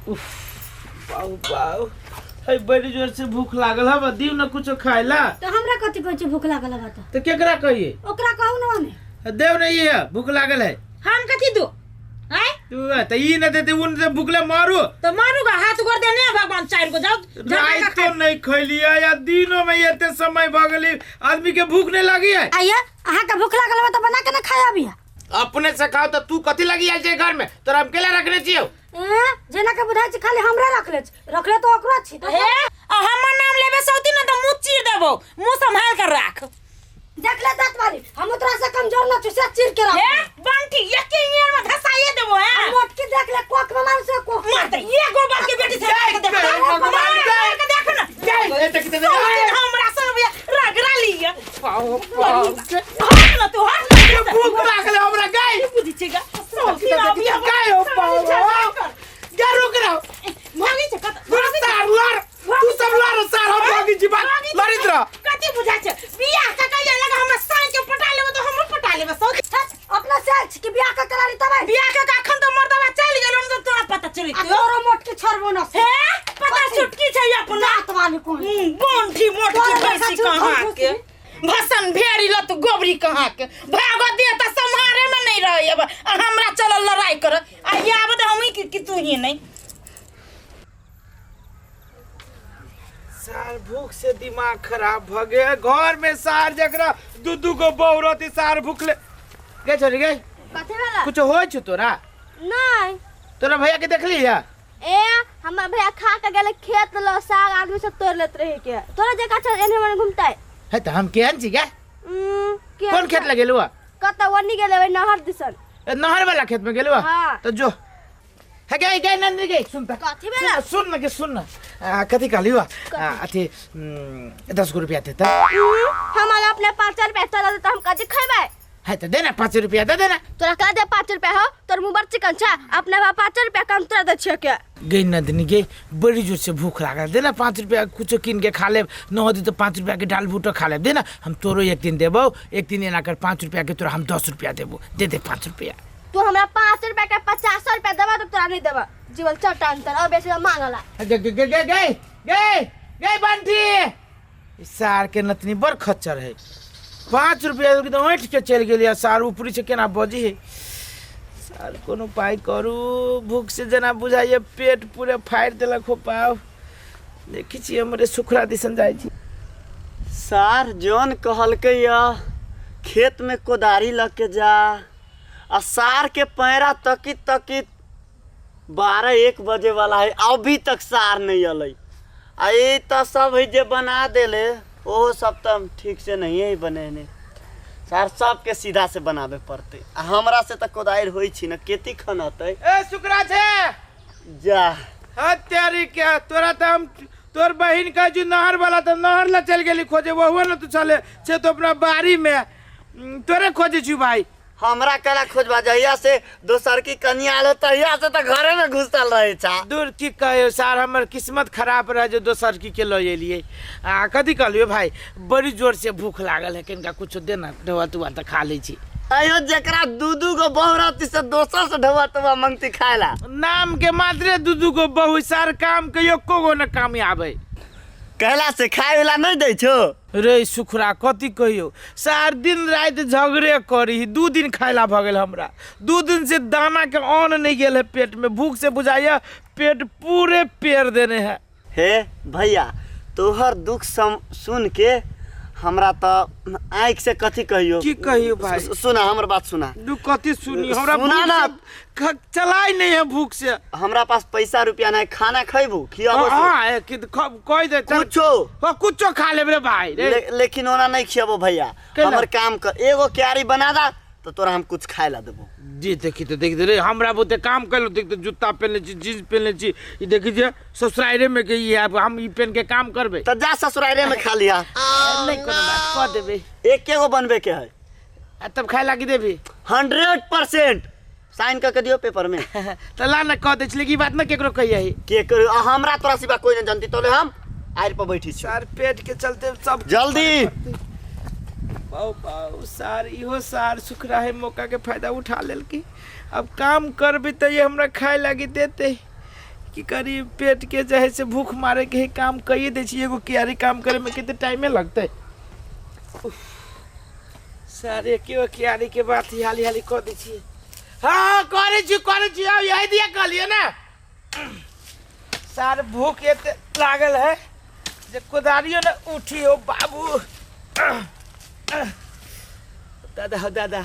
उफ बाऊ बाऊ है बड़ी जोर से भूख लागल है दियो ना कुछो खाए ला। तो हमरा कथी कहै छै भूख लागल है तो केकरा कहिए? ओकरा कहू ना हमें। देव नहीं है भूख लागल है। हम कथी दो आय? तू तो ई न देते उन से भूखले मारू। तो मारूगा हाथ गोड़ देने भगवान चार को जाओ रात तो नहीं खैलिए या दिनों में एते समय भ गेली आदमी के भूख नहीं लगी है। आइए अहाँ के भूख लागल बा तो बना के ना खाए अभी। अपने से खाओ तो तू कथी लगी आयल छै घर में तोरा हम केला रखने छियौ? ए, जेना के बुझाइ छै खाली हमरा रखले छै, रखले तो ओकरो छी। हे आ हमर नाम लेबे सौती ना तो मुंह चीर देबो, मुंह संभाल कर राख। देख ले दांत वाली, हम तोरा से कमजोर न छी से चीर के राख। हे बंटी एके ईयर में धसाइए देबो। हैं मोटकी देख ले कोख में मारू से कोख मार दे ये गोबर के बेटी से मार के देख मार मार के देख ना। ए देख देख हमरा सब रगड़ा लिया। पाओ पाओ हट ना तू हट ना। भूख लागल हमरा गई बुझी छेगा सौती ना अभी गई हो पाओ गे रुक रहो भागी छे कत तू सार लड़ तू सब लड़ सार हम भागी छी बात लड़ित रह। कथी बुझा छे बियाह का कहिया लगा हमरा साई के पटा लेबो तो हमरो पटा लेबो सौती। अपना से छी कि बियाह का करा ली तब बियाह का अखन तो मर्दवा चल गेलो न तो तोरा पता चली आ तोरो मोट के छोड़बो न हे पता छुटकी छै अपना दांत वाली कोन बंठी मोटकी तोरा भैंसी लगा कहाँ छुटकी के भसन भेड़ी लत गोबरी कहाँ के भागो दे त सम्हारे में नहीं रहे अब आ हमरा चलल लड़ाई कर आ आब त हम ही कि तू ही नहीं। सार भूख से दिमाग खराब भ गया घर में सार जकरा दू दू गो बहू रहती सार भूखले गए छोरी गए कथी भेला? कुछ होय छौ तोरा? नहीं। तोरा भैया के देखली है? ए हमर भैया खा के गेले खेत ल साग आदमी सब तोड़ लेत रहे के तोरा जका चल एने मने घूमतै। है त हम केहन छी गे? केहन कोन खेत लगेलु? कत वनी गेले ओइ नहर दिसन। ए, नहर वाला खेत में गेलु? हाँ। त जो हे गई गई नंदी गई सुन त। कथी भेला? सुन न के सुन न। कथी कहली वा? अथी 10 गो रुपया दे त। हमरा अपने 5 रुपया तोरा दे त हम कथी खैबै? है त दे ना 5 रुपया दे देना। तोरा का दे 5 रुपया हो? तोर मुंह बड़ चिकन छ, अपने बा 5 रुपया कम तोरा दे छियो के। गई नंदिनी गे बड़ी जोर से भूख लागल दे ना 5 रुपया कुछो कीन के खा लेब न होती तो 5 रुपया के डाल भूटो खा लेब दे ना हम तोरो एक दिन देबो एक दिन एना कर 5 रुपया के तोरा हम 10 रुपया देबो दे दे 5 रुपया। तू हमरा 5 रुपया के 50 रुपया देबा तो तोरा नहीं देबा जीवन चटा अंतर अब बेसी मांगला। गे गे गे गे गे गे गे बंटी सार के नतनी बड़ खच्चर है 5 रुपया एकदम ऐठ के चलि गेली आ सार ऊपरी से केना बजी है सार कोनो उपाय करू भूख से जेना बुझाइए पेट पूरे फाड़ि देलक हो पाव देखै छी हमरे सुखरा दिसन जाइ छी। सार जौन कहलकै या खेत में कोदारी लऽ के जा आ सार के पैरा तकित तकित 12-1 बजे वाला है अभी तक सार नहीं अलै आ ई तऽ सब है जे बना देले ओहो सब तऽ ठीक से नहीं है बनेने सार सबके सीधा से बनाबे पड़तै आ हमरा से तऽ कोदारि होइ छी ने केती खनतै। ए सुकरा छे जा हत्यारी के तोरा तऽ हम तोर बहिन कहै छी नहर वाला तऽ नहर ला चलि गेली खोजे वहुआ ने तू चले छे तो अपना बाड़ी में तोरे खोजे छी भाई। हमरा केना खोजबा जहिया से दोसर की कनिया आलो तहिया से तऽ घरे में घुसल रहे छा। दूर की कहियो सार हमर किस्मत खराब रहे जे दोसर की के लऽ एलियै। आ कथी कहलियो भाई बड़ी जोर से भूख लागल है कनिका कुछो दे ना ढौआ तुआ तऽ खा लै छी। अयो जकरा दू दू गो बहू रहती से दोसर से ढौआ तुआ मंगती खाए ला। नाम के मात्रे दू दू गो बहू सार काम के एको गो न काम आबै। कहला से खाए वाला नहीं दै छो? रे सुखरा कथी कहियो सार दिन राति झगड़े करी 2 दिन खाइला भऽ गेल हमरा 2 दिन से दाना के अन्न नहीं गेल है पेट में भूख से बुझाइया पेट पूरे पेड़ देने है। हे भैया तोहर दुख सुन के हमरा त आँखि से कथी कहियो? की कहियो भाई? सुना हमर बात सुना। दू कथी सुनी हमरा सुना भूख ना। से चलाइ नहीं है भूख से। हमरा पास पैसा रुपया नहीं खाना खैबू खियाबो से। हाँ, ए, कि कह दे, चल। कुछो। हाँ, कुछो खा लेब रे भाई, रे। लेकिन ओना नहीं खियाबो भैया। केना? हमर काम कर एगो क्यारी बना दा तो तोरा हम कुछ खाए ला देबो। जी देखी तो देख रे हमरा बहुते काम कैलो देख तो जूता पहनले छी जींस पहनले छी ई देखी जे ससुरारे में के ई आब हम ई पहन के काम करबे। त जा ससुरारे में खा लिहा। नहीं कोनो बात कह देबे। एक एगो बनबे के है। आ तब खाए लागी देबी? 100% साइन कर के दियो पेपर में। त ला ना कह दे छी लेकिन ई बात ना केकरो कहिए। के करू? आ हमरा तोरा सिवा कोई न जानती तोले हम आइर पर बैठी छी। सार पेट के चलते सब जल्दी। बाऊ बाऊ सार इहो सार सुखरा है मौका के फायदा उठा लेलकी अब काम करबी त ये हमरा खाए लागी देते की करी पेट के जे है से भूख मारे के ही काम कहिए दै छी। एगो क्यारी काम करे में कते टाइमे लगतै। सर एके क्यारी के बात ही हाली हाली कऽ दै छी। हाँ करै छी करै छी, आब यही दिया कहलियै ने। सर भूख एते लागल है जे कोदारियो ने उठी हो बाबू। दादा हो दादा,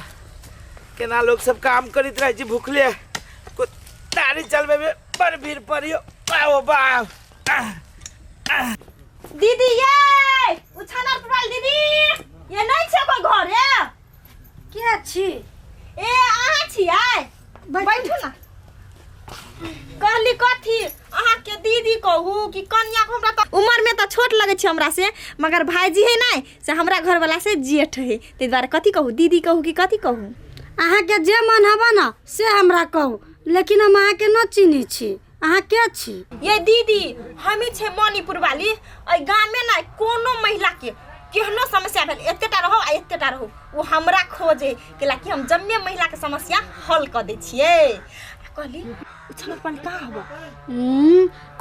केना लोग सब काम करैत रहै छै भूखले, कोदारी चलबै में बड़ भीड़ पड़ियो बाबू बाप। दीदी ये उछानर पड़ल दीदी, ये नहीं छै कोई घर ये? के छी? ए अहाँ छियै? बैठू ना। कहली कथी अहाँके दीदी कहू कि कनिया के, हमरा तऽ उमर में तऽ छोट लगै छै हमरा से, मगर भाईजी है नहीं से हमरा घरवाला से जेठ है, ताहि दुआरे कथी कहू, दीदी कहू कि कथी कहू? अहाँके जे मन हबे ना से हमरा कहू, लेकिन हम अहाँके न चिन्है छी, अहाँ के छी? ये दीदी हमी छे मणिपुर वाली। एहि गाम में ना कोनो महिला के केहनो समस्या भेल, एतेटा रहो आ एतेटा रहो, ओ हमरा खोजे केला कि हम जम्मे महिला के समस्या हल कऽ दै छियै। आ कहली उछल पानी कहाँ हबो?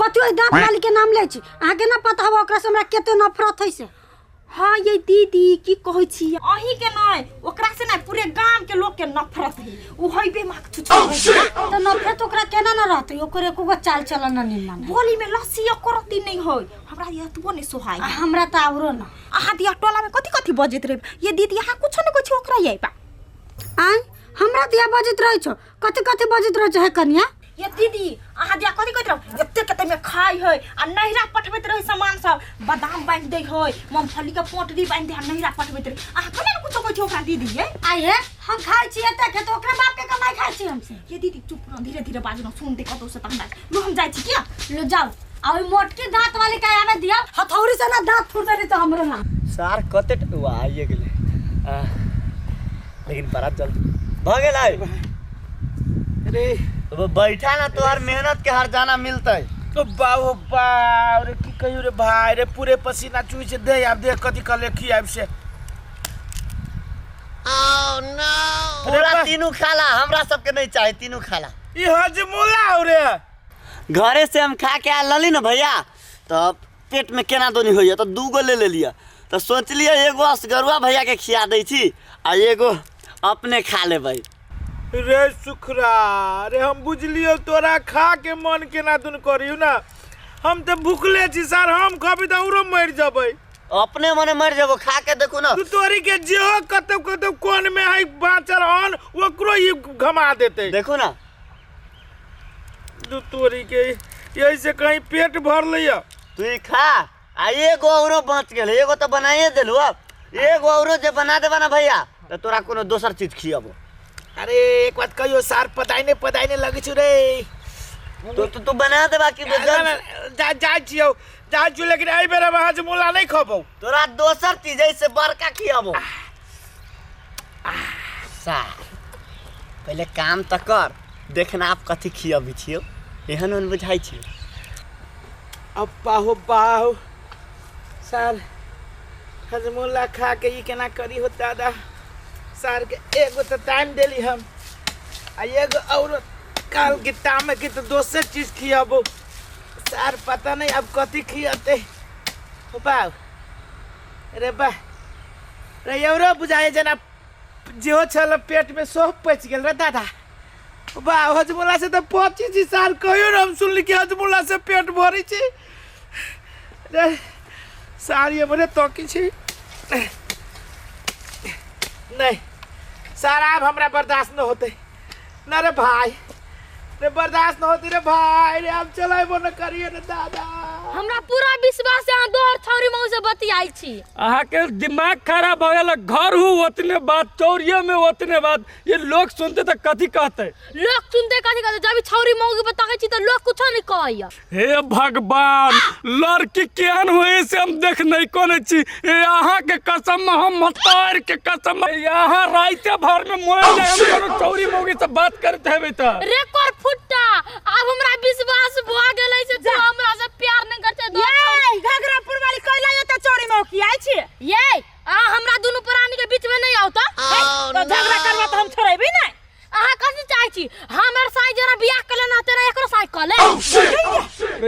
कथी ओहि दाँत वाली के नाम लै छी? अहाँके ना पता हबो ओकरा से हमरा कते नफरत है से। हाँ ये दीदी की कहै छी, अहीं के नहीं ओकरा से नहीं पूरे गाम के लोग के नफरत है, ओ होइबे माक छुछु। तऽ नफरत ओकरा केना न रहतै, ओकर एको गो चाल चलन न निमन है। बोली में लस्सी एको रत्ती नहीं होय, हमरा एतबो नहीं सोहाय। आ हमरा तऽ आवरो न। अहाँ दिया टोला में कथी कथी बजैत रहे ये दीदी? अहाँ कुछो नहीं कहै छी ओकरा ये बा? आँय हमरा दिया बजैत रहै छौ, कथी कथी बजैत रहै छौ हे कनिया? ये दीदी अहाँ दिया कथी कहैत रहौ, एते कते में खाइ है आ नैहरा पठबैत रहै सामान सब, बादाम बान्हि दै है, मूँगफली के पोटरी बान्हि दै आ नैहरा पठबैत रहै, अहाँ केना ने कुछो कहै छी ओकरा दीदी ये? आइ हे हम खाइ छी एते के तऽ ओकरे बाप के कमाइ खाइ छी हम से। ये दीदी चुप रह, धीरे धीरे बाजू ना, सुनते कतौ से तऽ हमरा लो हम जाइ छी किया। लो जाओ, आ ओहि मोटकी दांत वाली के आवे दिया, हथौड़ी से ना दांत फूट देली तऽ हमरो ना। सार कते वाह आइए गेलै। लेकिन बड़ा जल्दी भऽ गेलै। अरे अब बैठा ना, तोहर मेहनत के हरजाना मिलतै। ओ बाबू बाप रे, की कहियो रे भाई रे, पूरे पसीना चुइ छै दे, आब देख कथी कले खियाब से। पूरा तीनू खाला, हमरा सबके नहीं चाही, तीनू खाला। ई हजमुला हो रे। घरे से हम खा के आयल रहली ना भैया, तऽ पेट में केना दोनी होइया, तऽ दूगो ले लेलियै, तऽ सोचलियै एगो असगरुआ भैया के खिया दै छी आ एगो अपने खा लेबै। रे सुखरा रे, हम बुझलियो तोरा खा के मन केना दुन करियो ना, हम तऽ भूखले छी सर, हम खबी तऽ औरो मरि जबै। अपने मने मरि जेबो, खा के देखू ना। तू तोरी के जेहो कतौ कतौ कोन में है बाँचल अन्न ओकरो ई घमा देतै। देखू ना। तू तोरी के यही से कहीं पेट भर लैया। तू ई खा आ एगो औरो बच गेल, एगो तऽ बनाइए देलू, अब एगो औरो जे बना देबा ना भैया तऽ तोरा कोनो दोसर चीज खियबो। अरे एक बात कहियो सार, पताइने पताइने लगै छु रे। तो तो तू बना देबा कि ना, ना, जा जा छियौ जा छियौ, लेकिन एहि बेर हम हजमोला नहीं खबौ। तोरा दोसर चीज ऐसे बड़का खियबो। सार पहले काम तऽ कर, देखना आप कथी खियबी छियौ, एहन ओहन बुझाइ छियौ। अब बाहो बाहो सार, हजमोला खा के ई केना करी हो दादा। सार के एगो तऽ टाइम देली हम आ एगो और काल के तामे के तो दोसर चीज खियाबो सार, पता नहीं अब कथी खियाते हो बाव। रे बा रे, एवरो बुझाए जना जेहो छल पेट में सब पचि गेल रे दादा। बा हजमोला से तऽ पची छी सार, कहियो ने हम सुनली कि हजमोला से पेट भरै छै रे सार। ये मरे तकी छी नहीं सार, आब हमरा बर्दाश्त न होते न रे भाई रे, बर्दाश्त न होती रे भाई रे, अब चलाइबो न करिए रे दादा। हमरा पूरा विश्वास है अहाँ दोहर छौरी मऊ से बतियाइ छी। अहाँके दिमाग खराब भऽ गेल, घर हूँ ओतने बात, चौरिये में ओतने बात, ये लोग सुनते तऽ कथी कहते? लोग सुनते कथी कहते? जब ई छौरी मऊ के बताकै छी तऽ लोग कुछो नहीं कहैया। हे भगवान, लड़की केहन होय से हम देख नहीं कोने छी। ए अहाँ के कसम, हम मतार के कसम, यहाँ राइते भर में मोर जाय हम कोनो चौरी मौगी से बात करते हेबै तऽ। रे कर फुट्टा, आब हमरा विश्वास भऽ गेलै से तू हमरा से प्यार नहीं करते। ये घाघरापुर वाली कैला ये त चोरी मौकी आई छी। ये अहाँ हमरा दुनू प्राणी के बीच में नहीं आओ तऽ। तो झगड़ा करबा त हम छोड़ेबी नहीं। अहाँ कथी चाहै छी? हमर साई जरा बियाह कऽ लेना तेना एकरो साई कऽ ले।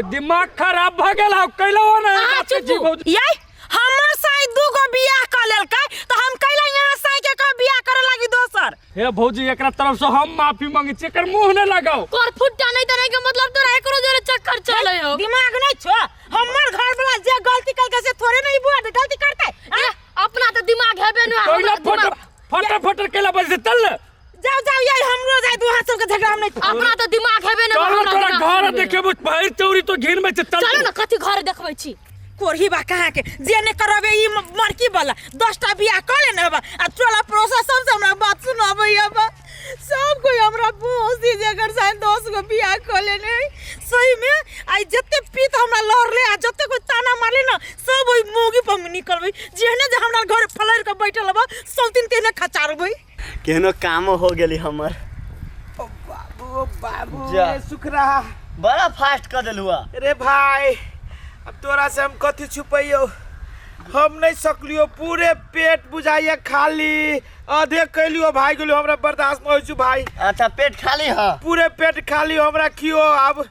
ए, दिमाग खराब भ गेल हौ कैला हो ना अहाँ बात के चुप। जी भौजी याई हमर साई दू गो बियाह क लेलकै त हम कैला यहाँ साई के कह बियाह करे लागी दोसर। हे भौजी एकरा तरफ से हम माफी मांगे छी, एकर मुंह न लगाओ। कर फुट्टा नहीं तरह के मतलब तोरा एकरो जोरे चक्कर चले हो। दिमाग नहीं छो, हमर घर वाला जे गलती कलकै से थोड़े नहीं बुआ गलती करतै। ए, अपना तो दिमाग हेबे न, कैला हमरा फटर दिमाग- फटर फटर कैला बजे चल न। जाओ जाओ याई हमरो जाय दू हाथ सबके झगड़ा हम नहीं। अपना तो दिमाग हेबे न, चल हमरा तोरा दिमाग घर हेबे न। देखेबो भाई चौरी तो घिन में छै, चल। चलो ना कथी घर देखबै छी। कोरही बा कहाँ के जे ने करबे ई मरकी वाला 10टा बियाह क लेने हबा आ टोला पड़ोसा सब से हमरा बात सुनाबै हबा। सब कोई हमरा पोसी जे अगर साइन 10 गो बियाह क लेने है। सही में आई जते पीत हमरा लड़ले आ जते कोई ताना मारले ना सब ओई मोगी पर हम निकलबै, जेहने जे हमरा घर फलर के बैठल हबा सब दिन तेहने खचारबै। केहनो कामो हो गेली हमर। ओ बाबू, ओ बाबू, जा। रे सुखरा बड़ा फास्ट कर देलुआ। रे भाई अब तोरा से हम कथी छुपैयो, हम नहीं सकलियो पूरे पेट बुझाइए खाली आधे कैलियो भाई गेलियो, हमरा बर्दाश्त नहीं होइ छु भाई। अच्छा पेट खाली है? पूरे पेट खाली हमरा खियो अब।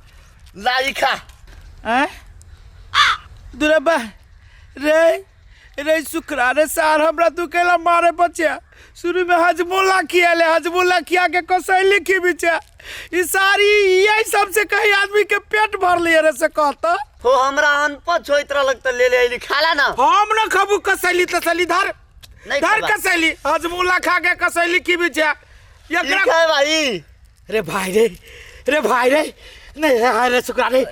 ला ई खा। हैं? दुरबा रे रे सुखरा रे सार हमरा तू कैला मारे बच्चा, शुरू में हजमोला खियाले, हजमोला खिया के कसैली खिबी छे। ई सारी यही सबसे कहीं आदमी के पेट भर लिए रे से कहता। हो हमरा अनपच होइत रहलक त ले ले अइली, खाला ना। हम न खबू कसैली तसैली, धर नहीं धर खबा। कसैली, हजमोला खा के कसैली खिबी छे। ई एकरा खाए भाई। रे भाई रे, रे भाई रे, नहीं रे, हाय रे सुखरा रे,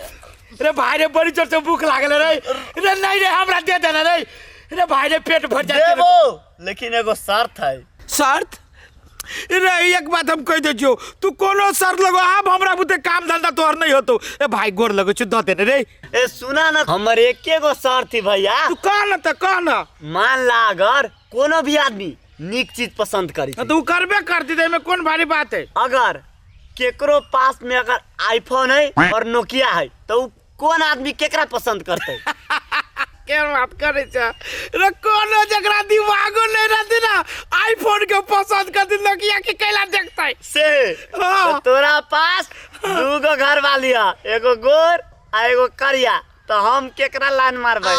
रे भाई रे बड़ी जोर से भूख लागल रे, रे नहीं रे हमरा दे देना रे, रे भाई रे पेट भर जाते रे। देबो लेकिन एगो शर्त है। शर्त? रे एक बात हम कह दे छियो, तू कोनो शर्त लगो आब हमरा बुते काम धंधा तोहर नहीं होतो। ए भाई गोर लगो छु the देने रे। ए सुना ना, हमर एके गो शर्त है भैया। तू कह ना त कह ना। मान ला अगर कोनो भी आदमी नीक चीज पसंद करी तो तू करबे करती त एमे कोन भारी बात है। अगर केकरो पास में अगर आईफोन है और नोकिया है तो उ कोन आदमी केकरा पसंद करते? के बात करे छे रे, कोनो जकरा दिमागो नहीं रहती ना आईफोन के पसंद करती, नोकिया के कैला देखते से। हाँ। तो तोरा पास दूगो घर वाली है, एगो गोर आ एगो करिया, तो हम केकरा लाइन मारबै?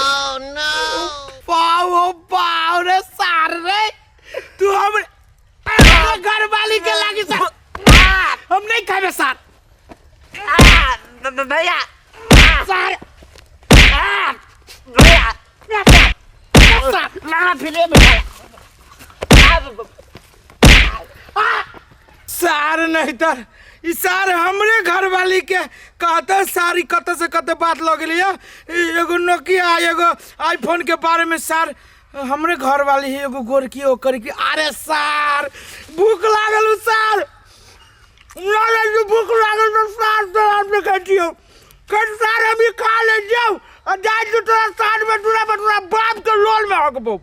पाओ हो पाओ रे सार रे, तू हम घर वाली के लागी सार हम नहीं खाबे सार। भैया सार भैया सार ना फिरे भैया सार नहीं तर ई सार हमरे घर वाली के कहते सारी कत से कत बात लग गेली है। एगो नोकिया एगो आईफोन के बारे में सार हमरे घर वाली है, एगो गोरकी ओकर की। अरे सार भूख लागल उ सार ना रे, भूख लागल तो सार तो हम नहीं खाई छियौ। कह सार हम ई खा ले जाऊ आ जाय छी तोरा सार में तोरा बटुरा बाप के लोल में हकबौ।